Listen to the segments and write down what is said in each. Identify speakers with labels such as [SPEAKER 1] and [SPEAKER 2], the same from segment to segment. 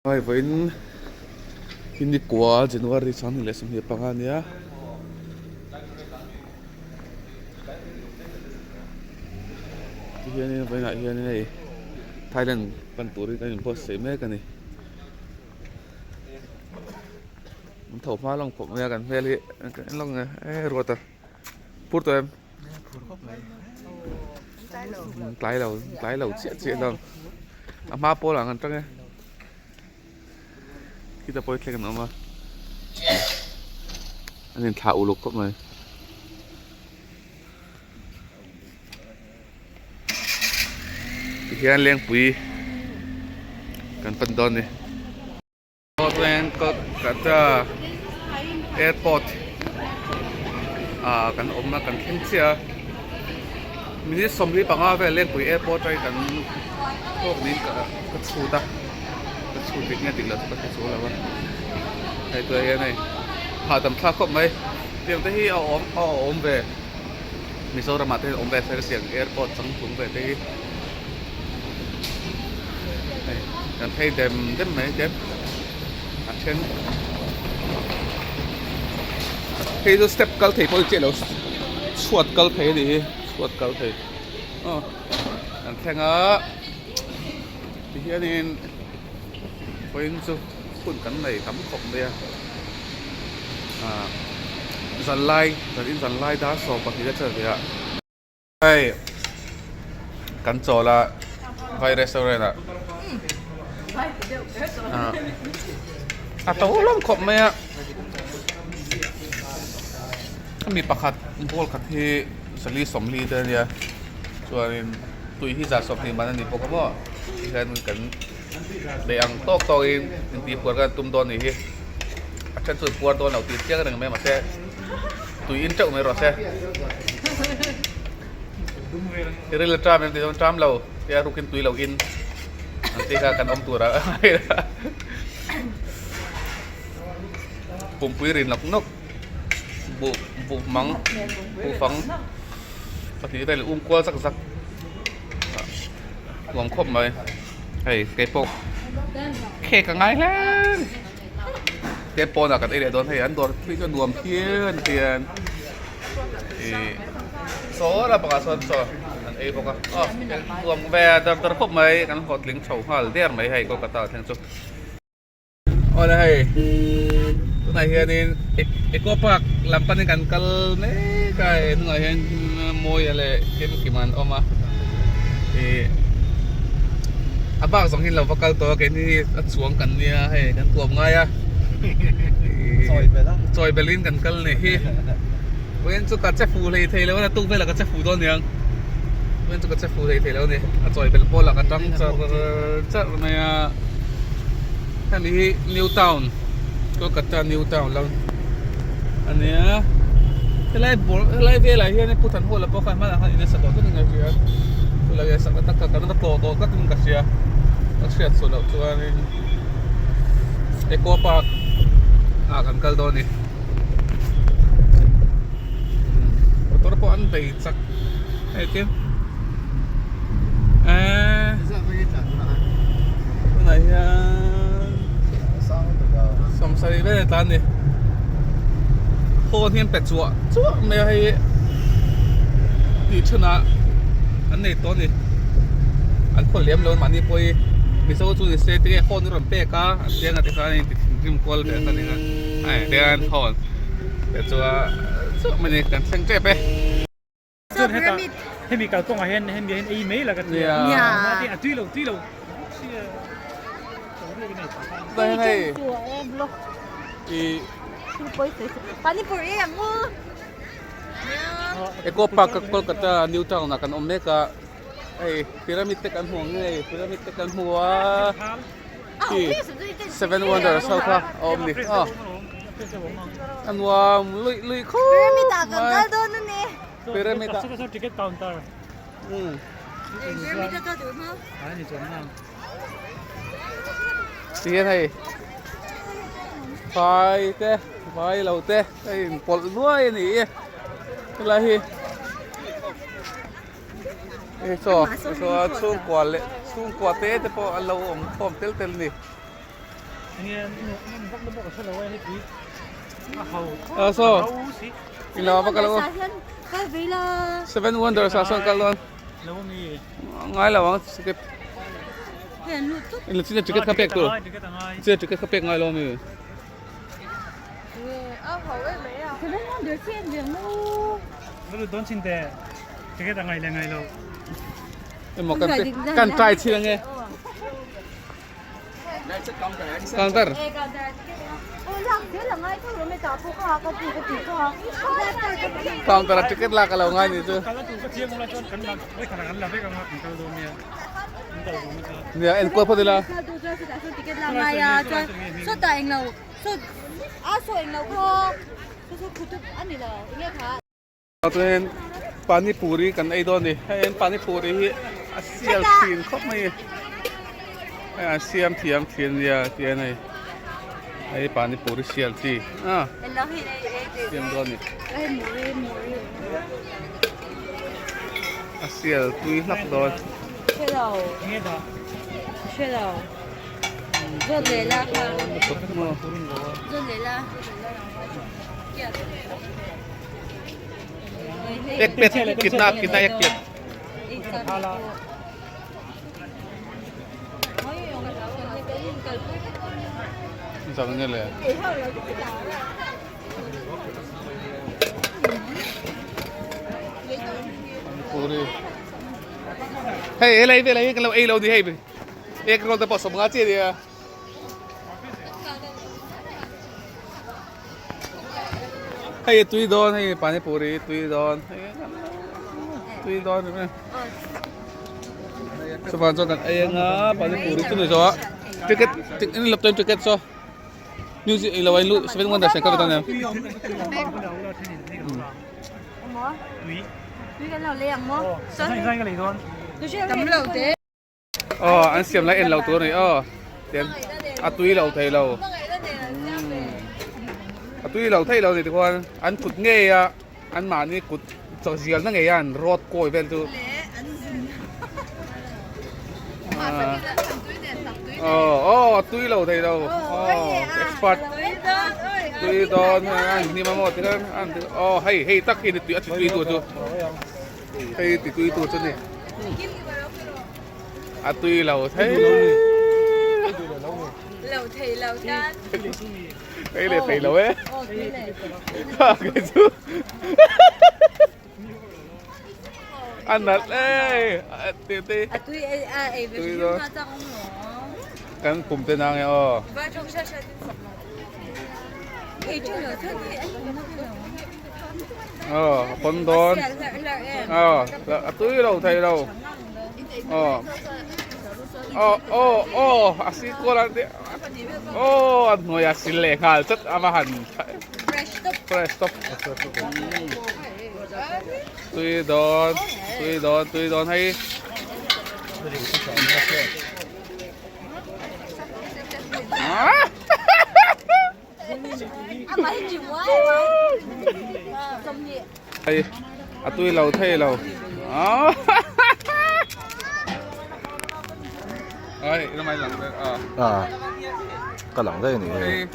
[SPEAKER 1] Hei vawiin hi nikua January 2025 a nia. Tihianin vawiinah hian hei Thailand pan turin kan inbuatsaih mek a ni. An tho hma lawng khawp mai a kan hmel hi kan en lawk nge e ruat a phur tawh em? Tlai lo tlai lo chiah chiah hlawm a hma pawl ah kan tang e khita pawi thleng an awm a an inthlah uluk khawp mai. Tihian lengpui kan pan dawn a ni. Chuan Kolkata airport ah kan awm a kan thleng chiah a minute 45 vel Lengpui airport atangin kan tawk niin ka chhut a ka chhut dik nge dik loh chu ka hre chu lo a hei tunah hian hei hahdam thlak khawp mai tiang te hi a awm a awm ve Mizoram ah te hian awm ve se tiang airport changtlung ve te hi. Hei kan phei dem dem mai te a then hei chu step kal thei pawh ni chiah lo chhuat kal thei a nih hi chhuat kal thei aw kan thleng a tihianin vawiin chu hun kan nei tam khawp mai a ah zanlai zanin zanlai dar 12 a chel ve a. Hei kan chawl a vai restaurant ah a to hlawm khawp mai a mi pakhat bowl khat hi sali sawmli te ania chuanin tui hi zah 20 man a ni bawk a maw tihian kan beih ang tawk tawkin intihpuar kan tum dawn a nih hi a then chu puar dawn lo tih chiang reng mai mahse. Tui in teuh mai rawh se. I ril a tram em ti chuan tram lo tia rukin tui lo in an tih kha kan awm tur a pumpui rin nawk nawk buh buh mang buh fang pahnih vel um kual zak zak nuam khawp mai hei keipawh cake a ngai hle. Te pawnah kan ei leh dawn hei an dawr thil chu a nuam phian hian ih saw lampangah sawn chaw an ei bawk a aw nuam ve dar dar khawp mai kan hlawhtling chho nghal der mai hei Kolkata thleng chu. Awle hei tunah hianin Eco Park lam panin kan kal mek a hei hnungah hian Mawia leh Kimkima an awm a ih a bak zawng hi an lo va kal tawh a keini hi a chuang kan nia hei kan tuam ngai a chawi belh in kan kal nih hi vawiin chu ka che fu hlei thei lo a tuk velah ka che fu dawn aniang vawiin chu ka che fu hlei thei lo a ni a chawi belh pawlah ka tang char char mai a hemi hi new town Kolkata new town lam a nia helai bawr helai velah hian Pu Thanhawla pawh khan hmanah khan in a sa tawh tlat in ka hria chulai a sak tak kha kan va tlawh tawh tlat in ka hria ka hriat chhuah loh chuanin Eco Park ah kan kal dawn a ni motor pawh an bei chak hei tin eee tunah hian 70 vel a tlan a ni khawn hi an pe chuah chuah mai a hei tih chhunah an nei tawh a ni an khaw lem lo mahni pawh hi mizo chu ni se tinge khawn hi rawn pek a an tia nga tikhan a inti thinrim kual ve ta nia hei tihian khawn pe chuah chuah mai a ni kan thleng tep e.
[SPEAKER 2] Chuan heta hemi kalkawngah hian hemi hian ei mai la ka ti a mahse a tui lo tui lo
[SPEAKER 1] Eco Park a Kolkata New Town ah kan awm mek a hei pyramid te kan hmu ang nge pyramid te kan hmu a khi seven wonders ho kha a awm ni aw a nuam luih luih khawp mai pyramid ah
[SPEAKER 2] ticket counter
[SPEAKER 1] tihian hei vai te vai lo te a inpawlh nuai a ni hi helai hi. Hei chaw chaw chhungkua leh chhungkua te te pawh an lo awm khawm tel tel a ni. Ah so ilo va kal ang Seven Wonders ah sawn kal dawn ngai lo ang skip ilo china ticket kha pek tur china ticket kha pek ngai lo ami. Emaw kan kan try chhin ange. Counter. Counter a ticket lak alo ngai ni chu. Nia en kual phawt ila. Chuan pani puri kan ei dawn a ni hei an pani puri hi a sial thin khawp mai hei an siam thiam thin nia tih a nei hei pani puri sial chi a siam dawn a ni a sial tui hlak dawn. Ek plate kitna kitna ek plate Sao nghe lẹ Puri Hey, helai helai kan lo ei lo ni hei. Ek roll te pawh sawm nga chi ania. Hei tui dawn hei pani puri tui dawn hei tui dawn ni mai chuvan chuan kan ei anga pani puri chu ni zawh a ticket in lap chuan ticket saw music ilo a luh seven wonders ka dawn em Aw an siam lai en lo tur a ni aw tian a tui lo thei lo a tui lo thei lo ni tikhuan an kut ngei a an mahni kut chaw zial na ngei a an rawt kawi vel chu aw aw a tui lo thei lo aw expert tui dawn an hnim a maw tikhan an aw hei hei tak hi ni tui a ti tui tur chu. Hei ti tui tur chu ni. A tui lo thei.
[SPEAKER 3] Lo thei lo tan.
[SPEAKER 1] Hei le thei lo e. Cái chu. Ăn nạt ê. Ti ti.
[SPEAKER 3] A tui a ei ve
[SPEAKER 1] Tui rồi.
[SPEAKER 3] ma chang om lo.
[SPEAKER 1] Kan kum te nang e o.
[SPEAKER 3] Va trong sa sa tin sak lo. Ei chu lo thei ni an kum na lo.
[SPEAKER 1] Ờ, phấn đón. Ờ, a tui lo thei lo. Ờ. Ờ, ờ, ờ, a si ko la te. Ờ, a hnuai a sil leh nghal chat a va han fresh top. Tui dawn, tui dawn, tui dawn hei. Ah! Hei a tui lo thei lo ai nó mai lang a
[SPEAKER 4] a ka lang daih a ni
[SPEAKER 1] hei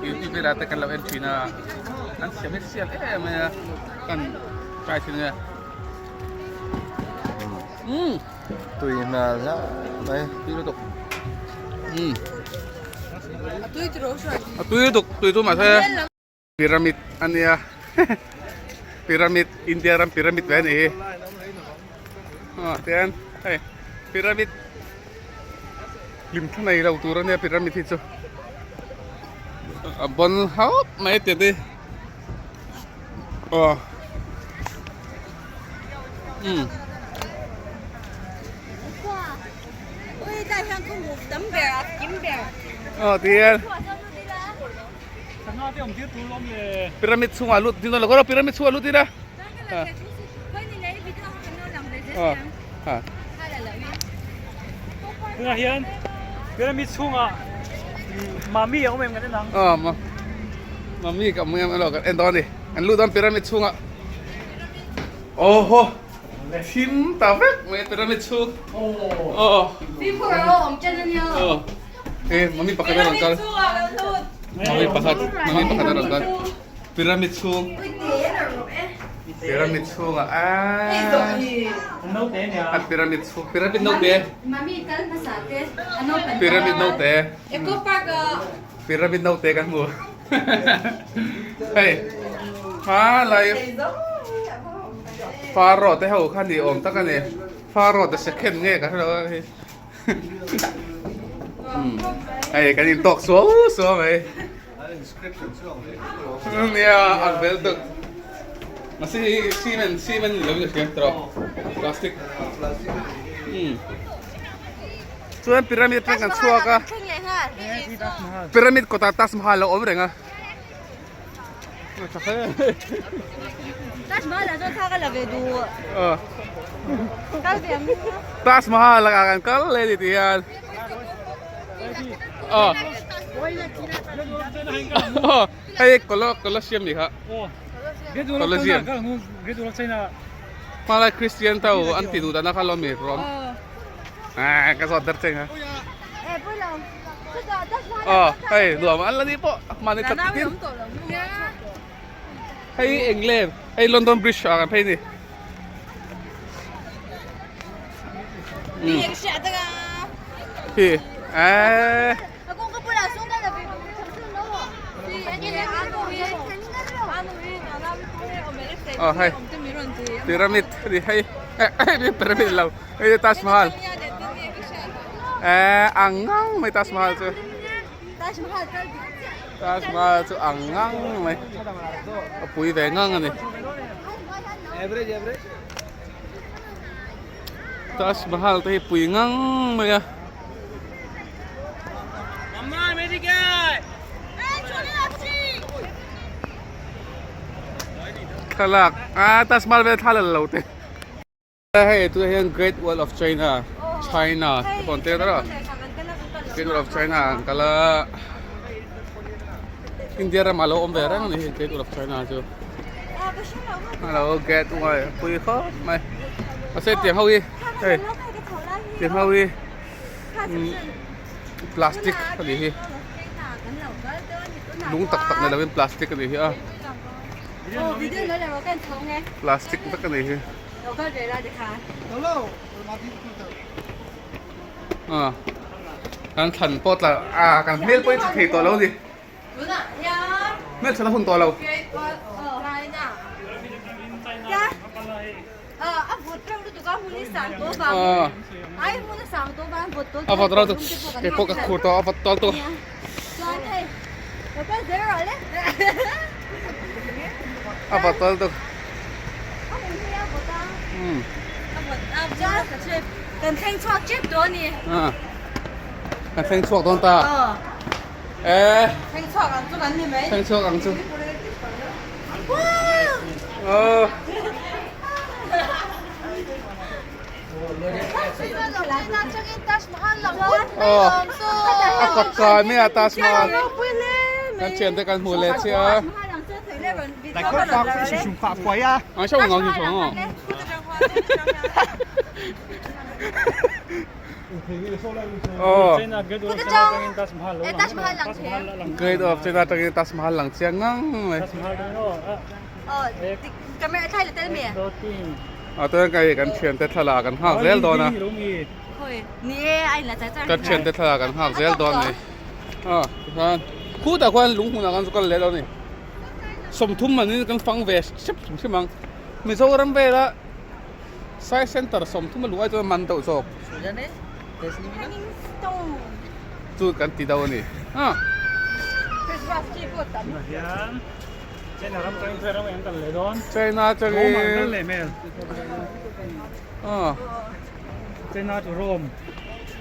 [SPEAKER 1] i youtube la te kan lo en thin a an siam hi sial em mai a kan try thin a um
[SPEAKER 4] tui hmel hle mai
[SPEAKER 1] tui lutuk um a tui lutuk tui chu mahse pyramid a nia pyramid India ram pyramid ve a ni hi ah tian hei pyramid hlim thla nei lo tur a nia pyramid hi chu a bawn hauh mai a tiat hi aw umm. Aw tihian pyramid chhungah lut ding dawn lo kawr pyramid chhungah lut ila aw ha
[SPEAKER 2] tunah hian pyramid chhungah mami a awm em kan en ang
[SPEAKER 1] aw ma mami ka awm em alo kan en dawn a ni kan lut dawn pyramid chhungah aw haw. Thim ta vek mai pyramid chhung. Aw.
[SPEAKER 3] Fimkhur a awm chen ania.
[SPEAKER 1] Aw. E mami pakhat a rawn kal. Mami pakhat, mami pakhat a rawn kal. Pyramid chhung. Pyramid chhungah aaa. A pyramid chhung, pyramid note. Pyramid note. Pyramid note kan hmu. Hei hmalai Pharaoh te ho kha ni awm tak a ni. Pharaoh the second nge ka hrelo a hei. Hei kan in tawk suau suau mai. Nia ang vel tuk. Mahse hei cement cement ni lovin ka hria tawh plastic. Chuan pyramid atang kan chhuak a. Pyramid kawtah Taj Mahal a awm reng a.
[SPEAKER 3] Taj Mahal ah chuan thla ka la ve duh. Kal ve ang.
[SPEAKER 1] Taj Mahal lakah kan kal leh ni tih hian. Hei Colosseum ni kha. Colosseum. Hmalai Christian to an ti duh dana kha lawm mi rawm. Ah ka zawt der cheng ha. Aw hei nuam an la ni pawh mahni that tin. Hei England hei London Bridge ah kan phei ni. Hi eh. Aw hei pyramid a ni hei hei pyramid lo hei Taj Mahal eh ang ngang mai Taj Mahal chu Taj Mahal chu ang ngang mai a pui ve ngang a ni Taj Mahal te hi pui ngang mai a. Thlalak ah Taj Mahal vel thla la lo te. Hei tunah hian Great Wall of China China te pawh an tel a Great Wall of China an kal a India ramah lo awm ve reng a ni hei Great Wall of China chu alo Great Wall pui khawp mai mahse tiang ho hi hei tiang ho hi plastic a nih hi lung tak tak ni lovin plastic a nih hi a plastic vek a nih hi ah kan thlan pawh tla ah kan hmel pawh hi tha thei tawh lo a ni hmel that a hun tawh lo. A vawt reuh kei pawh ka khur tawh a vawt tawh tawh. A vawt tawh lutuk.
[SPEAKER 3] Kan thleng chhuak tep dawn ni.
[SPEAKER 1] Kan thleng chhuak dawn ta. Eh.
[SPEAKER 3] Thleng chhuak ang chu kan ni mai.
[SPEAKER 1] Thleng chhuak ang chu. Ờ. A kawt kai mai a Taj Mahal. Kan thian te kan hmu leh chiah a. Ang siya ngang hi chuang aw. Aw. Great of China atangin Taj Mahal lang chiang ngang mai. A chuan hei kan thiante thlalak an nghak zel dawn a. Kan thiante thlalak an nghak zel dawn a ni. A tikhan khutah khuan lung hmunah khan chu kal leh dawn a ni. 30 manin kan fang ve hrep hrim hrim ang. Mizoram vela Sai center 30 a luh ai chuan man deuh zawk. Chu kan ti deuh a ni. A. China atangin a.
[SPEAKER 2] China to Rome.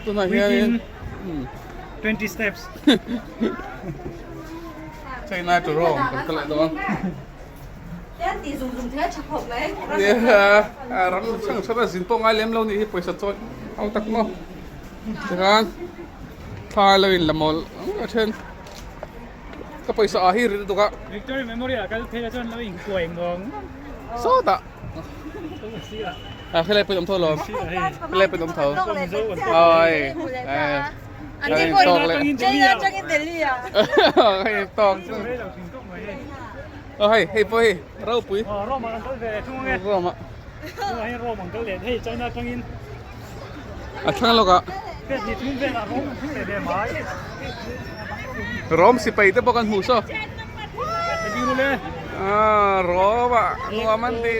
[SPEAKER 1] Tunah hianin
[SPEAKER 2] 20 steps.
[SPEAKER 1] China to Rome kan kal leh dawn. Ram hrang hrang a zin pawh ngai lem lo nih hi pawisa chawi ho tak maw tikhan thla lo in la mawl a then ka pawisa ah hi ri lutuk a
[SPEAKER 2] Victory Memorial kal phei la chuan lo in kuai ngawng
[SPEAKER 1] sawtah a helai pawh in awm tho alawm helai pawh in awm tho oi.
[SPEAKER 3] An ni pawh China atangin Delhi ah.
[SPEAKER 1] Hei tawk. Oh hei hei pawh hei ropui.
[SPEAKER 2] Oh Rome ah kan kal ve leh thung ange.
[SPEAKER 1] Rome ah.
[SPEAKER 2] Tunah hian Rome an kal leh hei China atangin.
[SPEAKER 1] A thlang lawk ah.
[SPEAKER 2] Pet ni thung velah Rome an thleng leh ve mai.
[SPEAKER 1] Rome sipai te pawh kan hmuh saw. Ah Rome ah nuam an ti.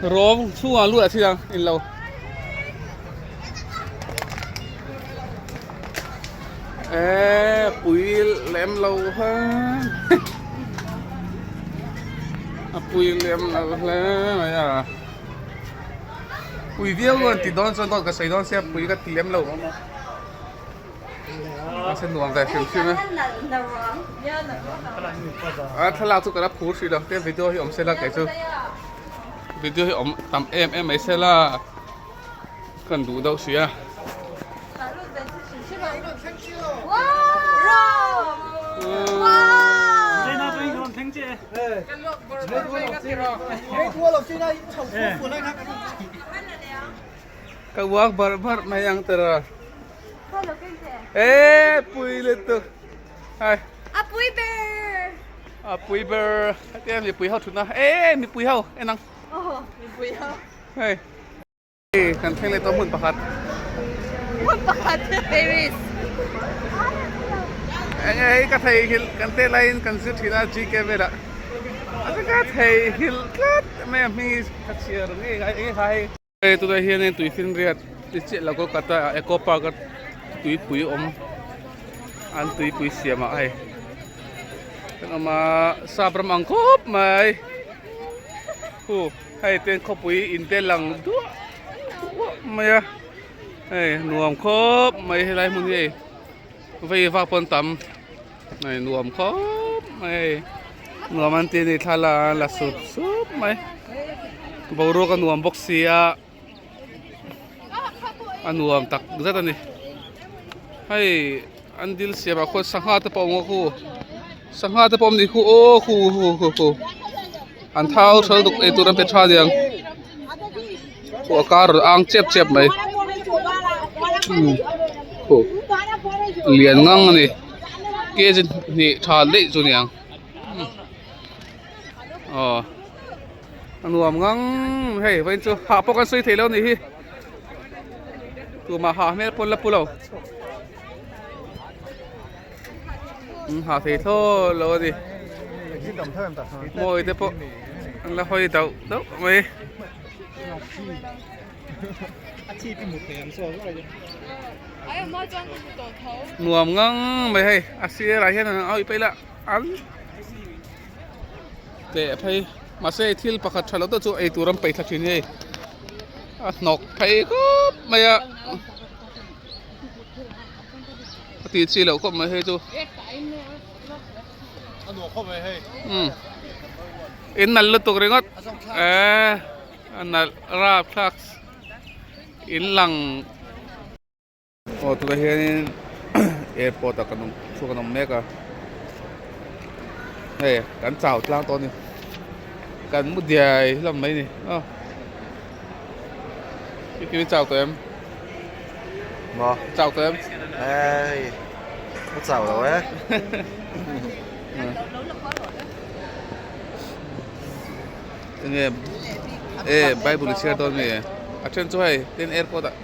[SPEAKER 1] Rome chhungah lut ah chiang in lo. Eee pui lem lo hle a pui lem lo hle mai a pui viau an ti dawn chuan dawt ka sawi dawn sia pui ka ti lem lo a se nuam ve hrim hrim e a thlalak chu ka la phur hrih lo te video hi awm sela kei chu video hi awm tam em em mai sela. Kan duh deuh si a. Ka uak barh barh mai ang tara. E pui lutuk. Hai.
[SPEAKER 3] A pui ber.
[SPEAKER 1] A pui ber. Hetiang mipui ho thutna. E mipui ho enang.
[SPEAKER 3] Oh mipui ho.
[SPEAKER 1] Hei. Kan thleng leh tawh hmun pakhat.
[SPEAKER 3] Hmun pakhat Paris.
[SPEAKER 1] Enge hei ka thei hil kan te laiin kan zir thin a GK velah. A ka thei hil tlat mai a hming hi ka chhiar ngei ngai enge kha hei. Hei tunah hianin tuifinriat ti chiah lo Kolkata ah Eco Park a tuipui awm an tuipui siam ah hei kan awm a sap ram ang khawp mai. Khu hei ten khawpui in te lang duah duah mai a hei nuam khawp mai helai hmun hi hei vei vak pawn tam hei nuam khawp mai hei nuam an ti a ni thla la sup sup mai boruak a nuam bawk si a a nuam tak zet a ni hei an dil siam ah khuan sangha te pawh a awm a khu sangha te pawh a awm ni khu aw khu khu khu khu an thau thal duk eitur an pe tha aniang khu a kar a ang chep chep mai khu lian ngang a ni kg hnih tha daih chu aniang aw. A nuam ngang hei vawiin chu hah pawh kan sawi thei lo a nih hi tumah hah hmel pawn la pu lo an hah thei thlawt lo a ni mawi te pawh an la hawi dauh dauh mai. Nuam ngang mai hei a sirah hian an auih peih la an. Teh phei mahse thil pakhat tha lo deuh chu eitur an peih thla thin hei a hnawk phei khawp mai a a tih chi loh khawp mai hei chu umm in nalh lutuk ringawt eee a nalh rapthlak in lang. Aw tunah hianin airport ah kan awm chhuak kan awm mek a hei kan chau tlang tawh a ni kan mu diai hlawm mai a ni aw i chau tawh em
[SPEAKER 4] maw
[SPEAKER 1] chau tawh em
[SPEAKER 4] hei ka chau lo e
[SPEAKER 1] enge e bible i chhiar dawn mi a then chu hei tin airport ah.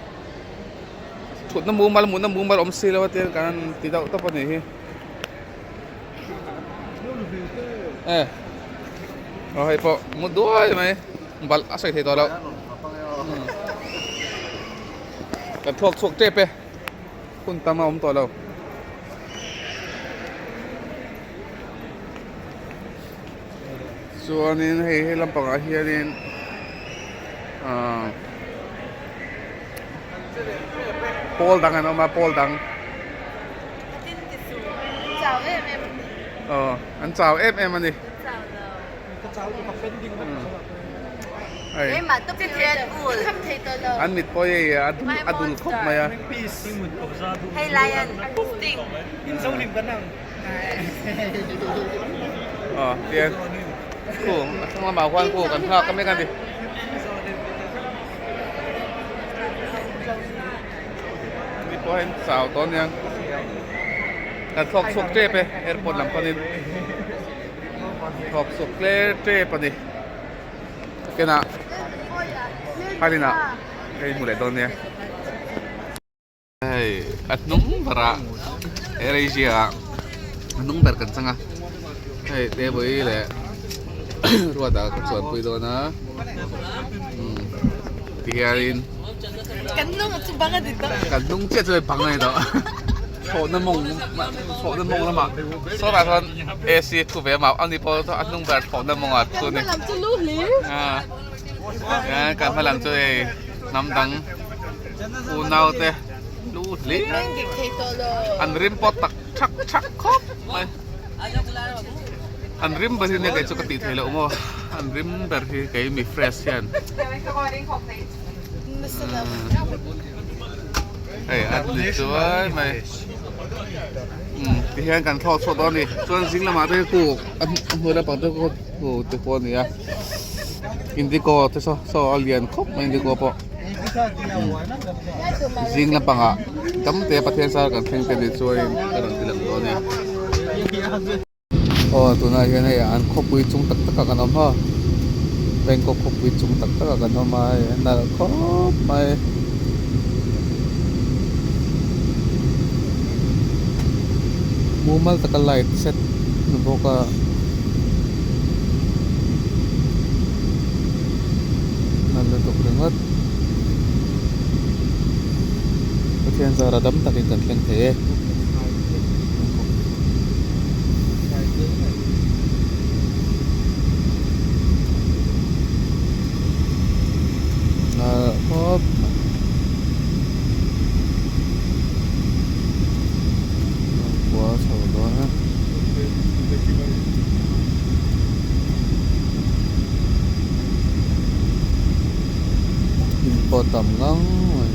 [SPEAKER 1] Thutna mumal mutna mumal awm si lo a tia kan ti deuh tawp a nih hi e aw hei pawh mu duai mai balh a sawi thei tawh loh kan thawk chhuak tep e hun tam a awm tawh lo. Chuanin hei he lampangah hianin ahh pawl dang an awm a pawl dang aw an chau em em a ni an mit pawh hei a dul khawp mai a. Aw tiang khu a thlang lamah khuan khu kan nghak mek a ni. pawh hian chau tawh aniang kan thlawk chhuak tep e airport lam panin thlawk chhuak tler tep a ni kenah Halinah ka inhmu leh dawn nia. Hei a hnung berah Air Asia ah a hnung ber kan chang a hei table leh ruat ah ka chuanpui dawn a umm tihianin
[SPEAKER 3] Kan hnung chu bang a ni tawh.
[SPEAKER 1] Kan hnung chiah chu bang a ni tawh thlawhna mawng thlawhna mawng lamah sawtah sawn AC a thu ve a ani pawh a hnung ber thlawhna mawngah a thu a ni.
[SPEAKER 3] Kan hma lam chu lu hlir.
[SPEAKER 1] Kan hma lam chu hei hnam dang. Unau te lu hle an rim pawh tak thak thak khawp mai an rim ber hi nia kei chu ka tih theih loh maw an rim ber hi kei mi fresh hian hei an ni chuai mai umm ti hian kan thlawk chhuak dawn a ni chuan zing lamah te khu a hnuai lampang te khu te pawh a ni a indigo te saw saw a lian khawp mai indigo pawh. Zing lampangah tam te Pathian sar kan thleng te ni chuanin ka rawn ti lang dawn e. Aw tunah hian hei an khawpui chung tak takah kan awm a, Bangkok khawpui chung tak takah kan awm a hei a nalh khawp mai. Mumal taka light set ni bawk a. Nalh lutuk ringawt. Pathian zara dam takin kan thleng thei e. Nalh khawp mai. Khua chho dawn a. In pawh tam ngang mai.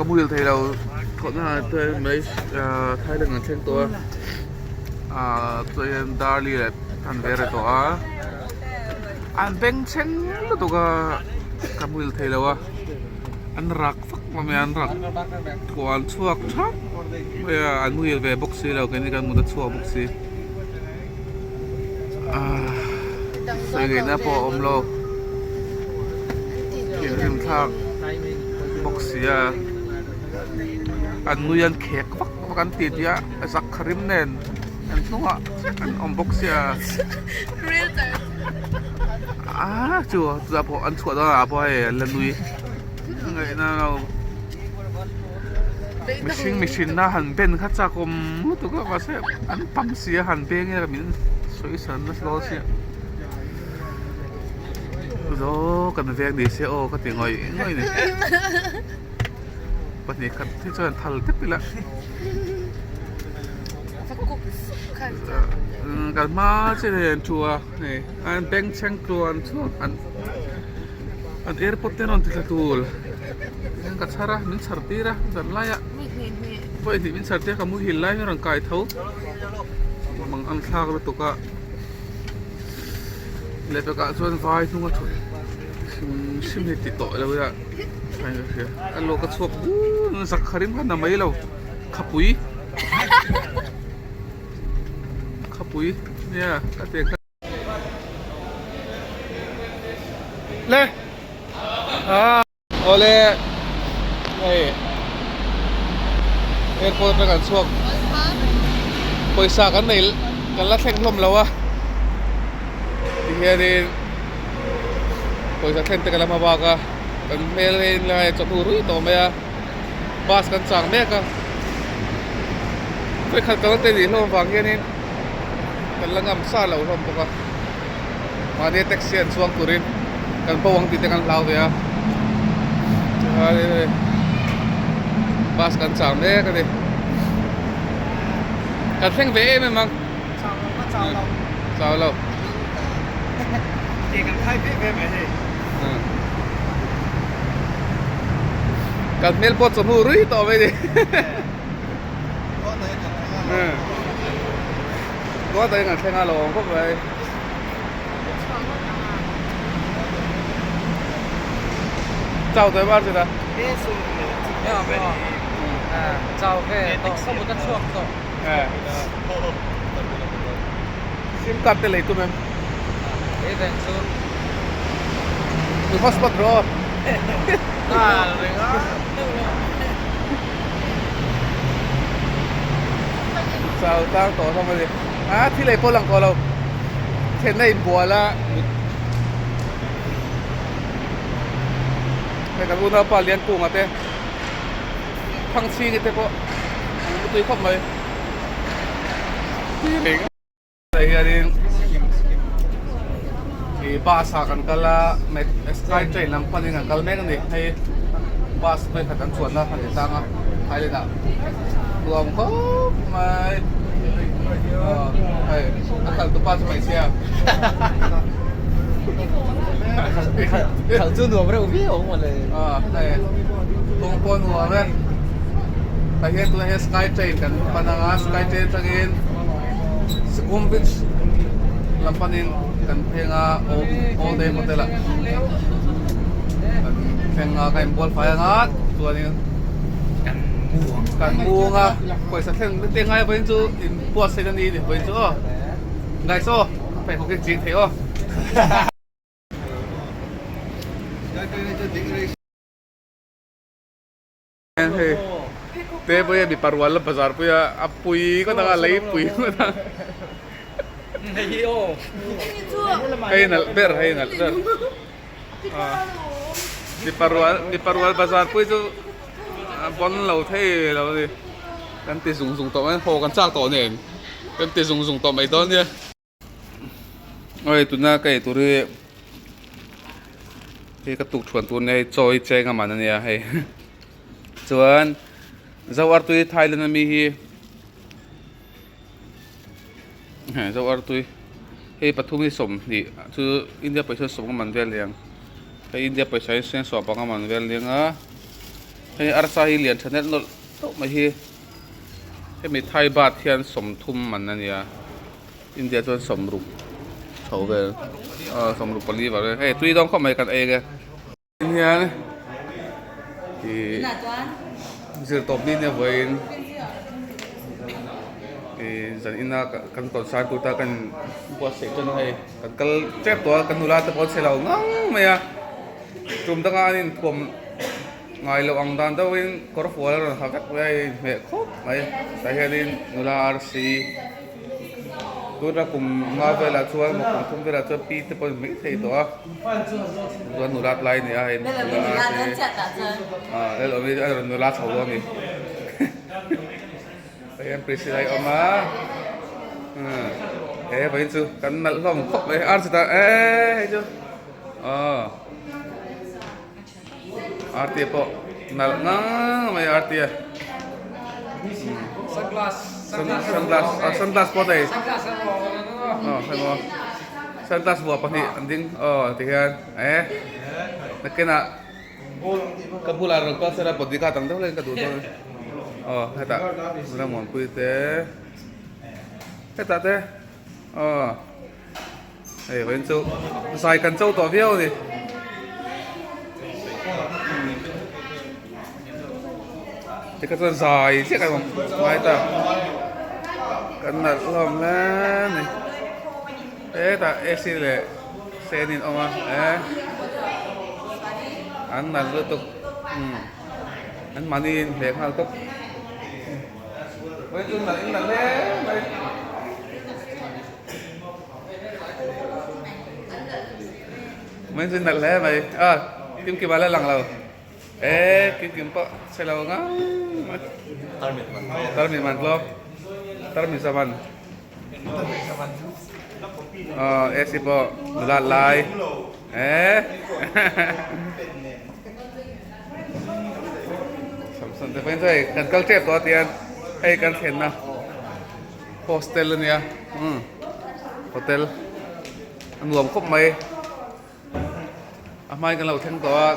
[SPEAKER 1] Ka muhil thei lo thawhna ah chuan mai Thailand an thleng tawh a ah chuan Darli leh an ve reh tawh a an bengchheng lutuk a ka muhil thei lo a an rak vak mai a an rak thuan chhuak thap mai a an muhil ve bawk si lo keini kan mut a chhuak bawk si ah sawi ngaihna pawh a awm lo thinrim thlak bawk si a an nui an khek vak vak an ti tih a zak rim nen an hnungah chiah an awm bawk sia ah chu chutah pawh an chhuah dawnah pawh hei an la nui ngaihna lo mihring mihrinna han ben kha chak awm lutuk a mahse an tam si a han beng ila min sawi san nasa dawn sia zo kan veng ni se aw ka ti ngawih ngawih a ni pahnih khat hi chuan thal tep ila kan hma chiah hian an thu a hei an bengchheng tluan chhuak an. An airport te an rawn ti thla tul tihian ka chhar a min chhar tir a zan lai ah vawi hnih min chhar tir a ka muhil lai in a rawn kai tho mang ang thlak lutuk a leh pekah chuan vai hnung a thut hrim hrim hi ti tawh lo ila thain ka hria a lawk a chhuak bur zak kha rim kha na mai lo khapui khapui nia ka ti kha. Le ah awle hei airport atang kan chhuak pawisa kan nei kan la thleng hlawm lo a tihianin pawisa thlen te ka la hma bak a kan hmel hi lai chawhnu ruih tawh mai a bus kan chang mek a vawikhat kan la te nih hlawm vang hianin. Kan la ngam sa lo hlawm bawk a mahni taxi an chuang turin kan bo ang tih te kan hlau ve a chuan hei Bus kan chang mek a ni. Kan thleng ve em em ang.
[SPEAKER 2] Chau lo ka chau lo.
[SPEAKER 1] Chau lo.
[SPEAKER 2] Ke kan khai ve ve mai hei.
[SPEAKER 1] Kan hmel pawh chawhnu rui tawh mai ni. Tuah takin kan thleng a lo awm khawp mai. Chau tawh em Arjuna?
[SPEAKER 2] Chau ve tawh ka mut a chhuak tawh.
[SPEAKER 1] Sim card te lei tum em?
[SPEAKER 2] Lei reng chu.
[SPEAKER 1] I hotspot rawh.
[SPEAKER 2] Nghal reng a.
[SPEAKER 1] Chau tang tawh hlawm a ni. A thil ei pawh lang tawh lo. Thlenna inbual a. Hei kan unaupa Liankunga te Thangchhingi te pawh an mutui khawp mai. Tah hianin ih bus ah kan kal a sky train lam panin an kal mek a ni hei bus vawikhat an chuanna a ni tlang a Thailand ah nuam khawp mai aw hei a kal tupa chu hmeichhia
[SPEAKER 2] Khalh chu nuam reuh viau ang mawle
[SPEAKER 1] aw hei kawng pawh nuam e tah hian tunah hian sky train kan pan ang a sky train atangin. Sukhum Beach lam panin kan pheng a all day hotel ah kan thleng a ka inbual fai ang a chuanin kan bung a pawisa thleng te ngai vawiin chu inbuatsaih a ni vawiin chu aw guys aw pheikhawk hi ching thei aw. Hei te pawh mipa rual la bazar pui a a pui ngawt ang a lei pui ngawt ang hei nalh ber hei nalh ber mipa rual mipa rual bazar pui chu a bawn lo thei lo a ni kan ti zung zung tawh mai haw kan chak tawh nen kan ti zung zung tawh mai dawn nia. Oi tuna ka ei tur hi hei ka tuk thuan tur nia hei chaw hi cheng a man ania hei chuan zo artui Thailand ami hi hei zo artui hei pathum hi sawmhnih chu India pawisa sawm a man vel aniang hei India pawisa hi seng sawm panga man vel aniang a hei arsa hi lian tha nelh nawlh tawh mai hi hemi Thai baht hian sawmthum man ania. India chuan sawmruk chho vel aw sawmruk pali var vel hei tui dawn khawp mai kan ei ang e. Hian ih zir tawp ni nia vawiin ih zan ina kan concert tur ta kan buatsaih chuan hei kan kal tep tawh a kan nula te pawh an che lo ngang mai a tum danga an inthuam ngai loh ang dan deuhin kawr fual a rawn ha vek mai a inhmeh khawp mai tah hianin nula arsi. Tuna kum nga velah chuan maw kum thum velah chuan pi te pawh a ni mai thei tawh a chuan nula tlai a ni a hei nula te ah lel awm hi a rawn nula chho dawn a ni hei hian Priscilla hi a awm a he vawiin chu kan nalh hlawm khawp mai ar chutah eee hei chu aw Artia pawh nalh ngang mai Artia.
[SPEAKER 2] Sunglass.
[SPEAKER 1] Sunglass ah sunglass pawh nei. Aw hei maw. Sunglass vuah pahnih an ding aw ti hian eh nakinah ka bulah rawn kal sela bodyguard ang deuh hlek in ka duh dawn aw hetah Rammuanpui te hetah te aw. Hei vawiin chu zai kan cho tawh viau a ni. Tikha chuan zai chiah kan awm ngai ta. Kan nalh hlawm hle a ni. Hetah AC leh fan in awm a eh an nalh lutuk umm an mahni in hleh nghal tawp. Vawiin chu nalh in nalh hle mai. Mai chu nalh hle mai a kim kim a la lang lo e kim kim pawh chhe lo ngang mai tarmit man tlawm tarmit zaman aw ac pawh nula lai e. Sawmte chu hei kan kal tep tawh a tihian hei kan thlenna hostel ania umm hotel a nuam khawp mai a hmain kan lo thleng tawh a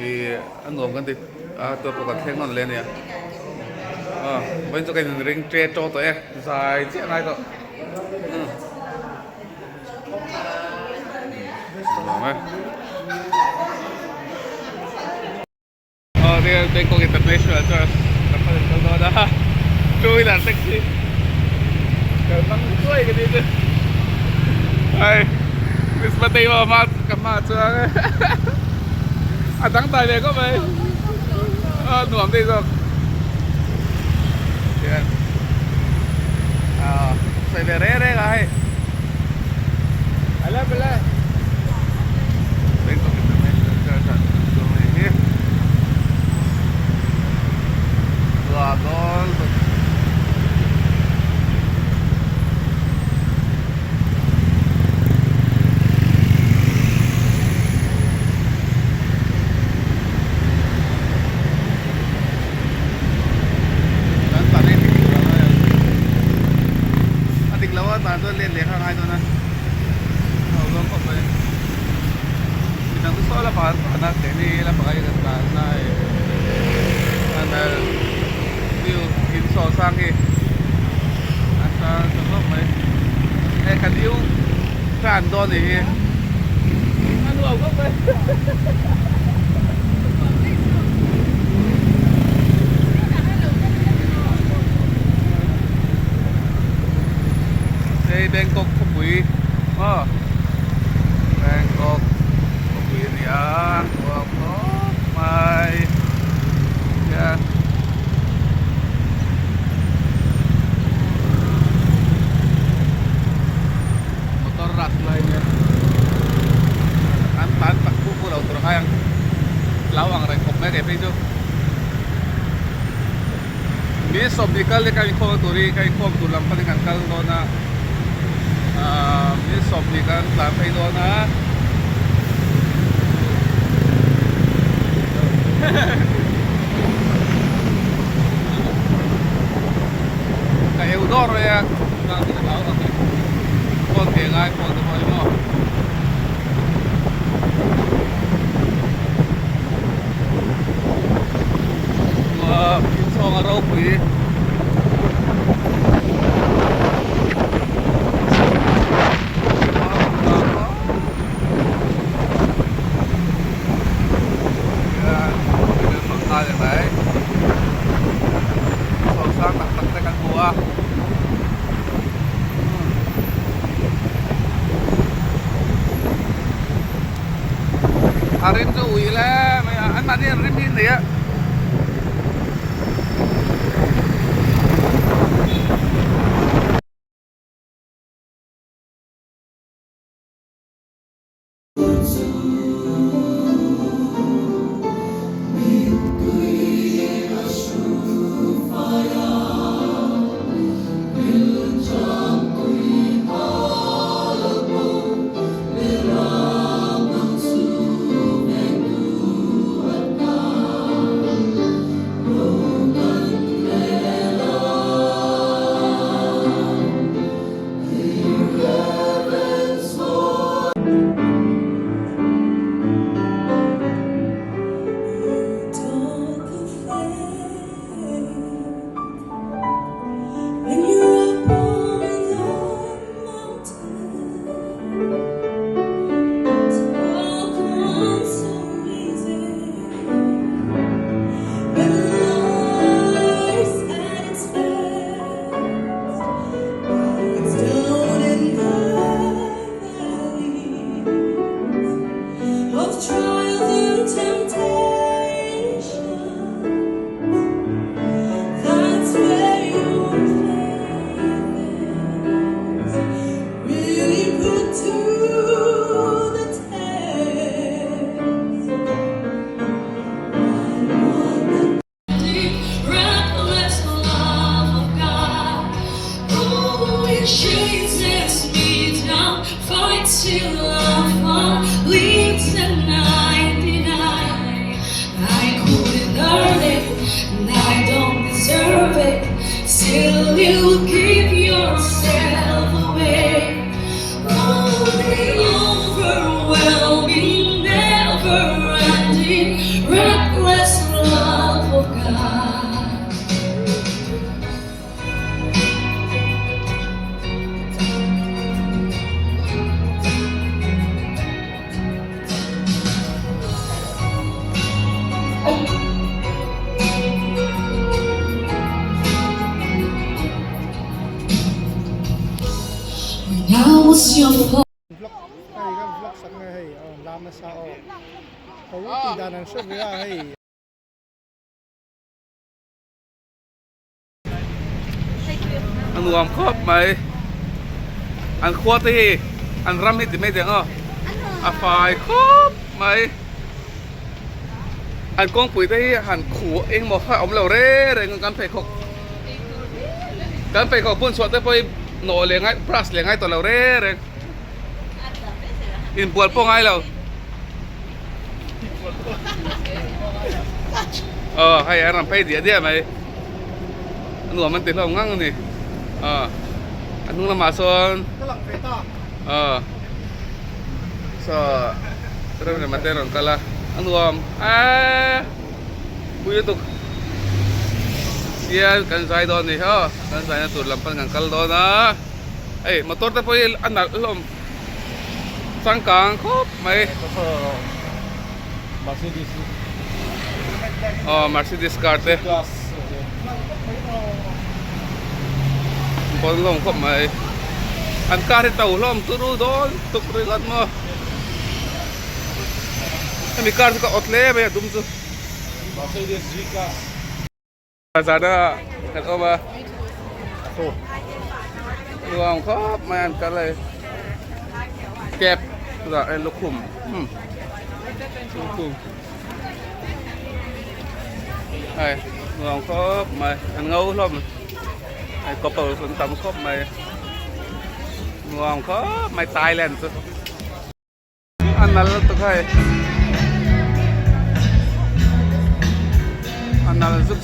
[SPEAKER 1] ih a nuam kan ti a tawp pawh kan thleng nawn leh ania aw vawiin chu ka in ring tre tawh tawh e zai chiah ngai tawh umm. Aw nia Bangkok International Church kan hman in kal dawn a two wheeler taxi kal hmang chuai ka ni chu ai Christmas day pawh hma ka hma chuang e a dang dai ve khawp mai a nuam daih zawk hian ah sawi ve reng reng a hei Bangkok International Church ah chuan hei hi nuam dawn lutuk. Kan tan hi dik lo a a dik lo a tan chuan let leh kha a ngai dawn a a lo zawng khawp mai midang chu saw lamah an tan a keini lamah hi kan tan a hei view in saw sang hi a sang tha khawp mai hei kan u tlan dawn a nih hi a nuam khawp mai. Hei Bangkok khawpui aw Bangkok khawpui a ni a nuam khawp mai hian. Motor rush lai nia an tlan tak puk puk lo tur a ngai ang hlau ang reng khawp mai kei phei chu mi sawmhnih kal hi ka inkhawm na tur hi ka inkhawm tur lam panin kan kal dawn a ahh mi sawmhnih kan tlan phei dawn a. Ka eu dawr mai a phone ke ngai phone te pawh hi maw inchhawng a ropui. Sang tak tak te kan hmu a a rim chu ui le mai a an mahni an rim hi an nei a.
[SPEAKER 5] Vlog hei kan vlog sak nge hei a rawn lam nasa aw ho tih dan an hre ve a hei.
[SPEAKER 1] A nuam khawp mai an khua te hi an ram hi ti mai teh ang aw a fai khawp mai an kawngpui te hi han khuh engmaw kha a awm lo reng reng a kan pheikhawk kan pheikhawk bun chhuah te pawh hi nawh leh ngai brush leh ngai tawh lo reng reng inbual pawh ngai lo aw hei an rawn phei diah diah mai a nuam an ti hlawm ngang a ni aw a hnung lamah sawn aw saw remrema te rawn kal a a nuam eee pui lutuk hian kan zai dawn a ni aw kan zaina tur lam pan kan kal dawn a hei motor te pawh hi a nalh hlawm. Changkang khawp mai. Aw Mercedes car te. Pawn hlawm khawp mai. An car hi to hlawm turu dawn tuk ringawt maw. Hemi car chu ka awt hle mai a dum chu. Zana kan awm a nuam khawp mai an kal hei cab chutah hei lukhum hmm lukhum hei nuam khawp mai an ngo hlawm hei couple an tam khawp mai nuam khawp mai Thailand chu. A nal lutuk hei a nal zuk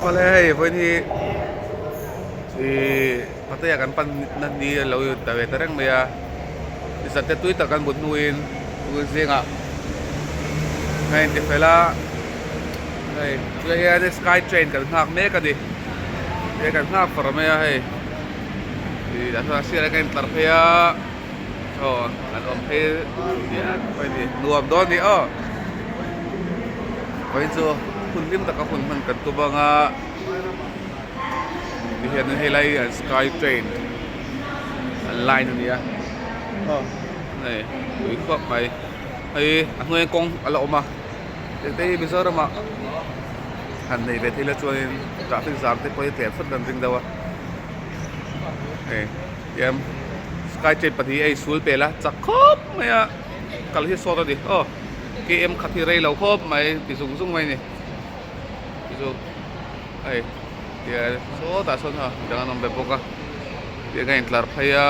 [SPEAKER 1] Awle hei vawiin hi ihh Pattaya kan pan na ni a lo in ta ve ta reng mai a zan te tui tak kan mut hnuin tun zingah ka inti fel a hei tunah hian sky train kan nghak mek a ni. He kan nghak far mai a hei ih tah chuan a sirah hian ka intlar phei a aw an awm phei diak mai a ni nuam dawn a ni aw vawiin chu hun hlim taka hun hman kan tum ang a tihian hei lai hi an sky train an line a ni a aw hei tui khuap mai hei a hnuaiah kawng a la awm a. Engte hi Mizoram ah han nei ve thei la chuanin traffic jam te pawh hi tlem sawt kan ring deuh a hei tiam sky train pahnih hi a insul pel a chak khawp mai a kal hi sawt a ni aw km khat hi rei lo khawp mai ti zung zung mai a ni chu chu hei tiang sawtah sawn ha midang an awm ve bawk a tiang a intlar phei a.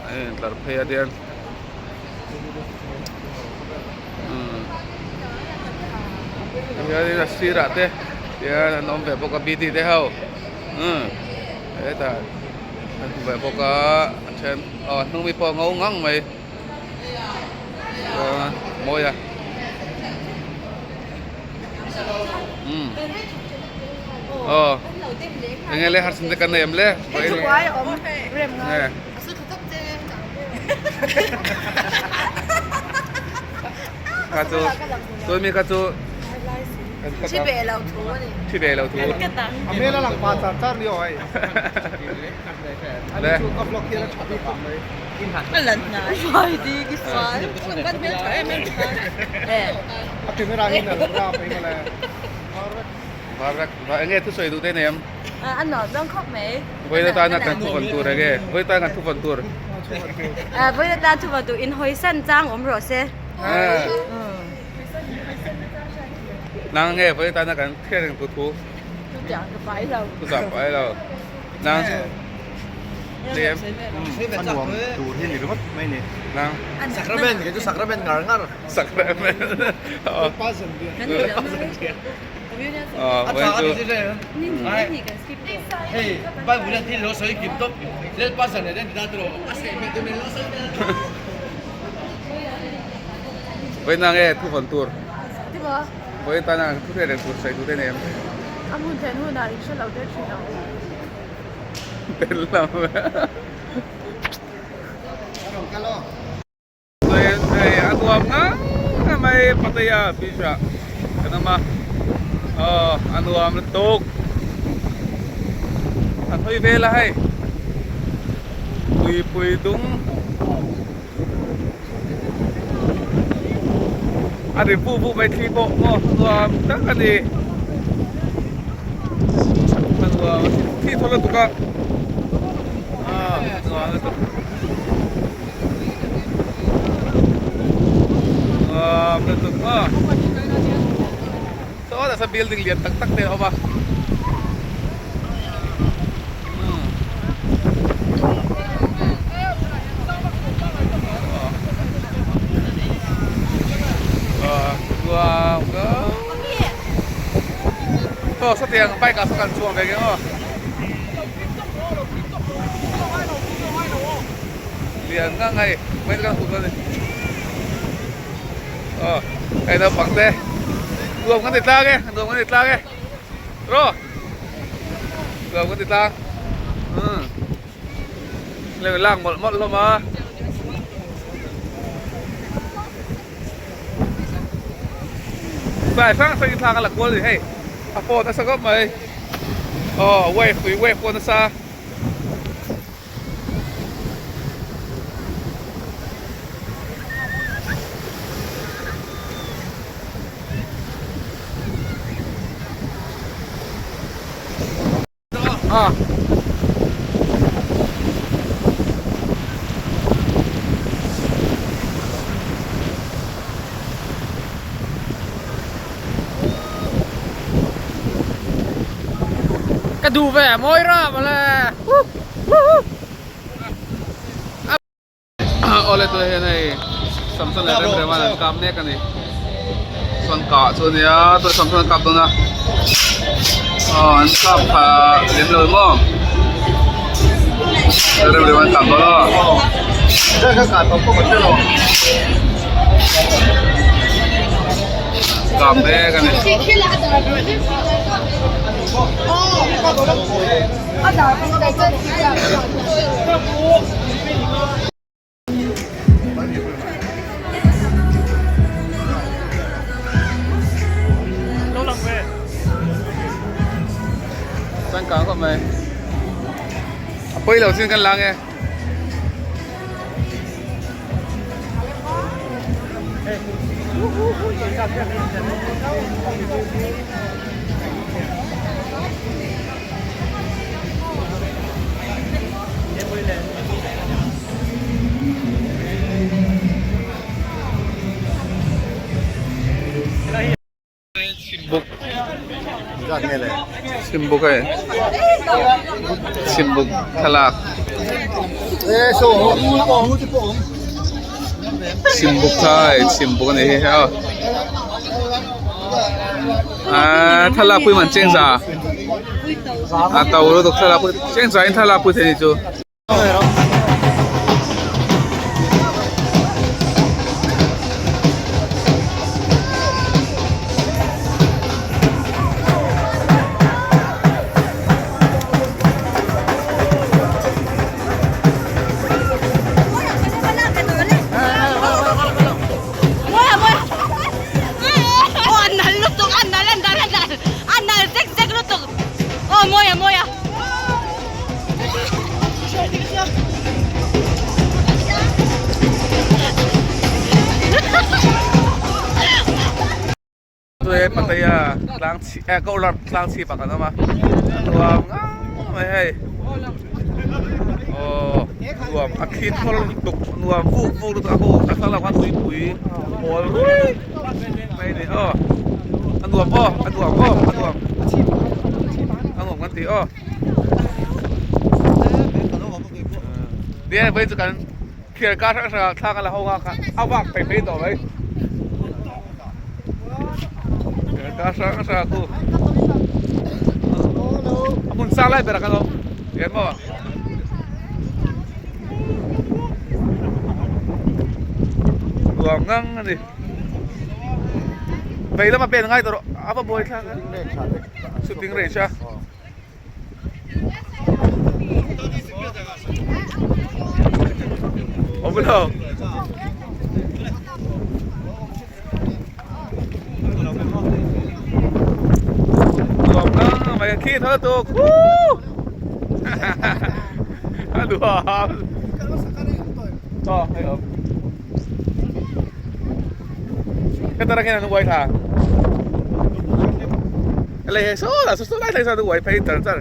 [SPEAKER 1] A intlar phei a tian tihianin a sirah te tihian an awm ve bawk a bidi te ho hetah an hmu ve bawk a a then aw a hnung mi pawh a ngo ngang mai chuan mawi a aw enge le harsat te kan nei em le kha chu chuan mi kha chu
[SPEAKER 3] thi ve lo thu a ni
[SPEAKER 1] thi ve lo thu
[SPEAKER 5] a hmel a lang pa char char ni aw hei ani chu ka vlog hian a tha bik khawp mai
[SPEAKER 3] a lan hnai vai di ki sual kan hmel tha em em tha
[SPEAKER 5] a camera hian a lo rap mai mawle
[SPEAKER 1] var vek enge thusawi duh te nei em
[SPEAKER 3] A nuam zawng khawp mai.
[SPEAKER 1] Vawiin atana kan thuvawn tur enge? Vawiin atana kan thuvawn tur.
[SPEAKER 3] Vawiin atana thuvawn tur inhawisan chang awm rawh se.
[SPEAKER 1] Nang nge vawiin atana kan thlir reng tur thu?
[SPEAKER 3] Thuchah ka pai lo.
[SPEAKER 1] Thuchah pai lo. Nang Liam.
[SPEAKER 4] A nuam tur hi ni ringawt mai ni.
[SPEAKER 1] Nang.
[SPEAKER 4] Sacrament kei chu sacrament ngar ngar.
[SPEAKER 1] Sacrament. Vawiin nge thu vawn tur vawiin tana thu hriat reng tur sawi tur te nei em
[SPEAKER 3] A hmun thlen hunah in hre lo der thin ang
[SPEAKER 1] Tel lo Hei a nuam ngang mai Pattaya beach ah kan awm a aw a nuam lutuk an hawi vel a hei tuipui dung a ri vu vu mai thli pawh maw nuam tak a ni a nuam thli thaw lutuk a aw nuam lutuk. Saw nasa building lian tak tak te a awm a aw sawtiang bike ah saw kan chuang ve ang aw. Lian ngang hei mai kan hmu dawn a ni aw hei naupang te nuam kan ti tlang e nuam kan ti tlang e rawh nuam kan ti tlang umm leng lak mawlh mawlh hlawm a. Sai hrang hrang in thla ka la kual a ni hei a phone nasa khawp mai aw wave tui wave pawh nasa. Ah.
[SPEAKER 2] Ka duh ve mawi ra mawle.
[SPEAKER 1] Awle tuna hian hei Samson leh Remrema an kap mek a ni. Chuan kah chu a nia tuna Samson an kap dawn a aw an kap tha lem lo maw Remrema an kap dawn aw. Kap mek a ni. Changkang khawp mai. A pawi lo chin kan lang e. Chhimbuk Chhimbuk hei Chhimbuk thlalak Chhimbuk thla hei Chhimbuk a ni hi aw ah thlalak pui man cheng za a to lutuk thlalak pui cheng za in thlalak pui thei ni chu. Pattaya tlang chhip eh Koh Larh tlang chhip ah kan awm a a nuam ngang mai hei aw nuam a thli thawl lutuk nuam vuk vuk lutuk a hu a thlalak khan tuipui pawl ruih mai a ni aw a nuam aw a nuam aw a nuam a nuam kan ti aw. Nia vei chu kan thliar kar hrang hrang ah thla ka la ho a kha a vak phei phei tawh mai thliar kar hrang hrang ah khu a hmun sang lai ber ah kan awm eng maw. Nuam ngang a ni vei lama pen ngai tawh rawh a va buai thlak a shooting range a. Awm lo. Nuam ngang mai khi thar tuk. Woo! A nuam. Aw hei awm. Heta rang hian an uai thla. Lei hei saw lah saw lai thleng sawn an uai phei char char.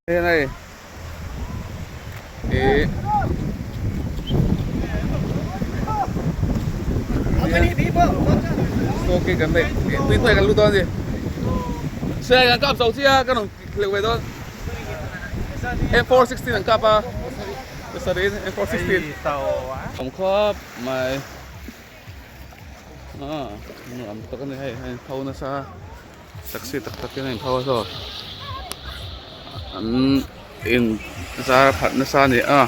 [SPEAKER 1] Hei hei ih okay kan nei tui hnuai kan lut dawn a ni silai kan kap zo chiah a ka rawn hleuh ve dawn M416 an kap a pasarih M416 awm khawp mai ah nuam tak a ni hei hei tho nasa. Taxi tak tak in a inpho a saw an in zar phat nasa a ni a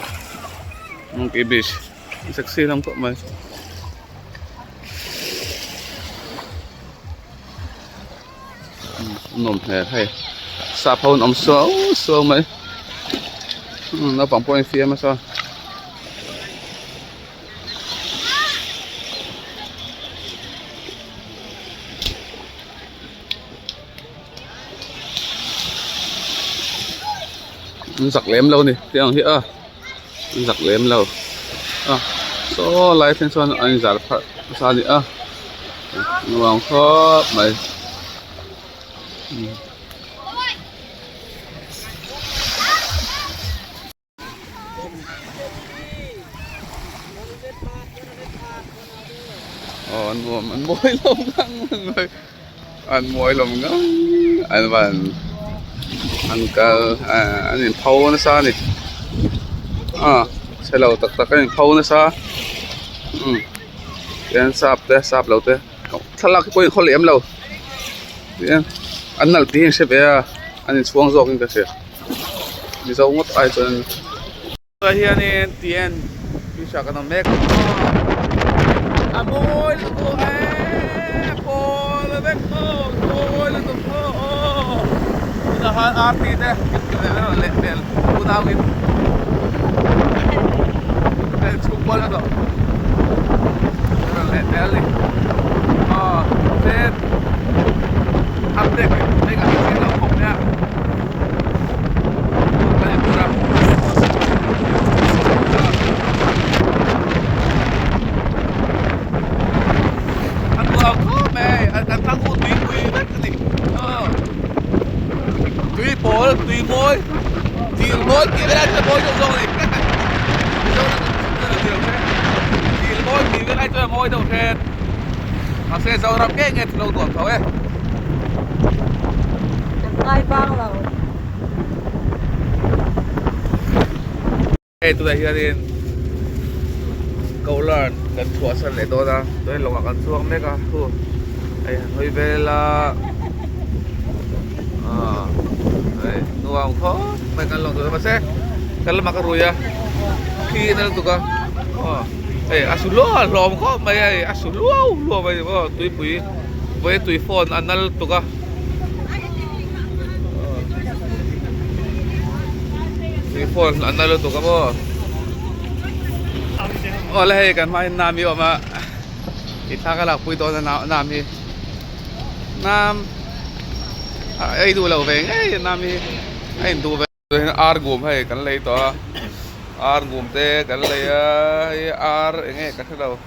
[SPEAKER 1] monkey beach taxi lam khawp mai. Nawm hmel hei sap ho an awm suau suau mai naupang pawh a infiam a saw. An zak lem lo a ni tiang hi a an zak lem lo a saw lai thleng sawn an inzar pharh nasa a ni a nuam khawp mai. Aw an nuam an mawi lo ngang mai an mawi lo ngang an van an kal ah an in pho nasa a ni ah chhe lo tak tak an in pho nasa umm tihian sap te sap lo te thlalak te pawh in khaw lem lo tihian an nalh tih hi an hre ve a an inchhuang zawk in ka hria. Mizo ngawt ai chuan Tah hianin TN T-shirt kan awm mek a mawi lutuk e pawl a vek maw mawi lutuk maw aw tunah khan RT te leh hmel unauin chhungkual a tawh rawn leh hmel a ni aw chen update hi kan hre lo khawp mai a. Tui pawl tui mawi dil mawi tih vel ai chuan mawi deuh zawk a ni dil mawi tih vel ai chuan mawi deuh hret mahse Zoram nge nge chu lo nuam tho e.
[SPEAKER 3] Ngai bang lo.
[SPEAKER 1] Hei tunah hianin Kohlan kan chhuahsan leh dawn a chuan lawngah kan chhuak mek a hu hei han hawi vel a aaa hei nuam khawp mai kan lawng tur a mahse kan lamah ka rui a khi a nal tuk a aw hei a su luau a hlawm khawp mai a hei a su luau luau mai aw tuipui vawi tui fawn a nal tuk a. Tui phone an la lutuk a maw aw la hei kan hma hian nam hi a awm a i thla ka lakpui dawn a nam hi nam a ei duh lo ve ngei a nam hi a induh ve ar ngum hei kan lei tawh a ar ngum te kan lei a hei ar eng nge ka hre lo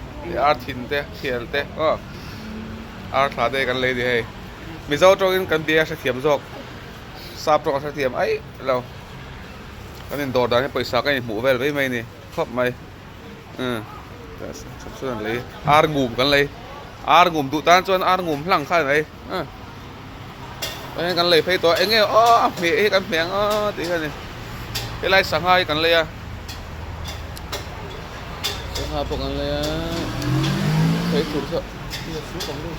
[SPEAKER 1] ar thin te thial te aw ar thla te kan lei a ni hei mizo tawngin kan bia a hrethiam zawk sap tawng a hrethiam aih lo kan indawr dan hi pawisa ka inhmuh vel mai mai a ni khawp mai umm chuan lei ar ngum kan lei ar ngum duh tan chuan ar ngum hlang kha a ni mai umm kan lei phei tawh a eng nge aw a hmeh hi kan hmeh ang aw tih hi a ni helai sangha hi kan lei a sangha pawh kan lei a hei tur saw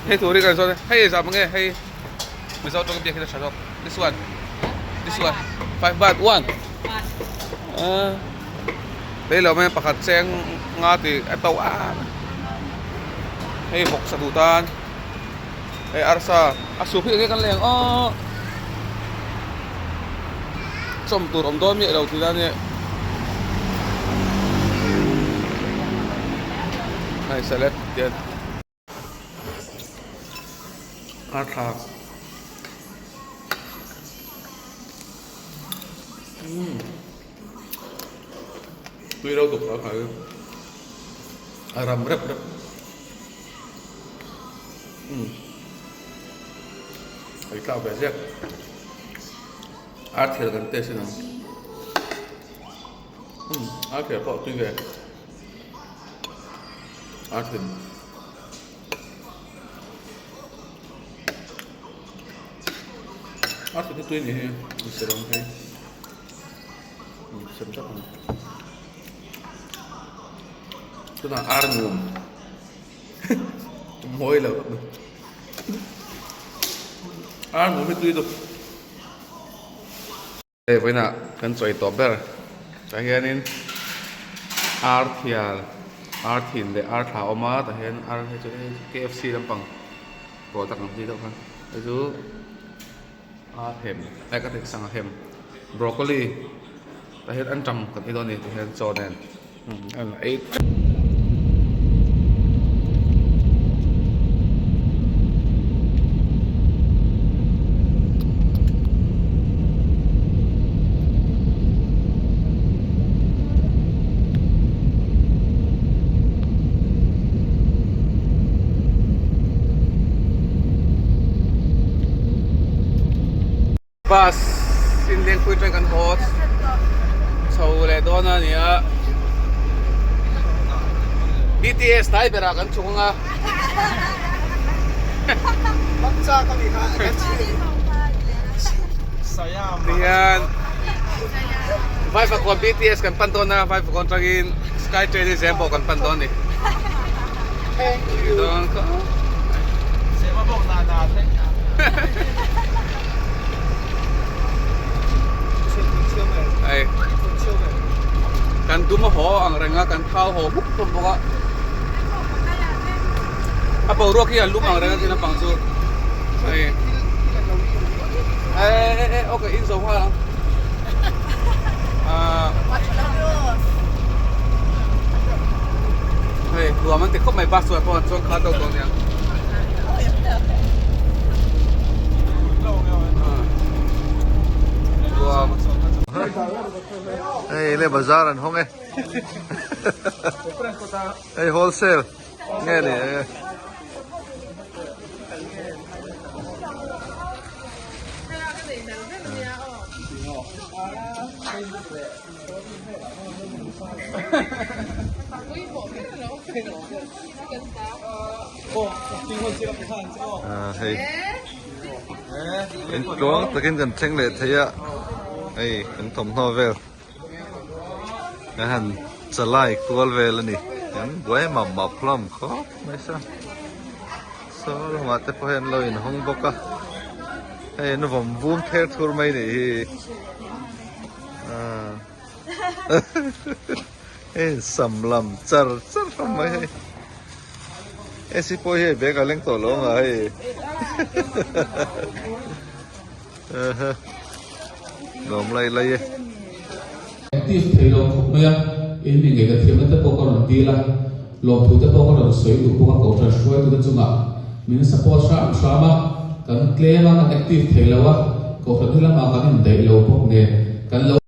[SPEAKER 1] hei tur hi kan sawn hei zah mange hei mizo tawng biak hi a tha zawk this one this one five baht one ah lei lo mai pakhat cheng nga tih a to a hei vawksa duh tan hei arsa a sup hi enge kan leng aw chawm tur awm dawn miah lo tih dan hi hei salad tian arthlak umm tui reuh tuk a khai a ram rep rep. Umm ei tlak ve ziak ar thel kan test in ang umm ar thel pawh a tui ve ar thin ar thin hi tui a nih hi serang phei sem tak a ni tunah ar ngum. Mawi lo ar hmuh hi tui deuh hei vawiinah kan chawi tawp ber tah hianin ar thial ar thin leh ar thla a awm a tah hian ar hei chu KFC lampang product ang chi deuh kha hei chu ar hem eh ka ti sangha hem broccoli tah hian anṭam kan ei dawn a ni tah hian chaw nen. Bus in Lengpui atang kan haw chho leh dawn a ni a BTS hnai berah kan chhuk ang a tihian Vaivakawn BTS kan pan dawn a Vaivakawn atangin Sky Train hi Zembawk kan pan dawn a ni. Hei kan dum a haw ang reng a kan thau haw huk hlawm bawk a a boruak hi a lum ang reng a tin naupang chu hei e e okay in zo nghal ang ah hei nuam an ti khawp mai bus chuan pawh an chuang khat deuh tawh aniang.
[SPEAKER 4] Hei le bazar an hawng e hei wholesale nge ni e Hei in tluang takin kan thleng leh thei a hei kan thawmhnaw vel kan han chalai kual vel a ni kan buai map map hlawm khawp mai sa saw lamah te pawh hian an lo inhawng bawk a hei an vawm vum ther thur mai a nih hi ah. Hei sam lam char char hlawm mai hei AC pawh hi hei bag a leng tawh lo ang a hei nuam lai lai e.
[SPEAKER 1] Active thei lo khawp mai a, in mi ngei ka thiamna te pawh ka rawn dil a, lawmthu te pawh ka rawn sawi duh bawk a, kohhran hruaitute chungah min support hram hram a, kan tlem a, kan active thei lo a, kohhran hi lamah kan indaih lo bawk nen kan lo.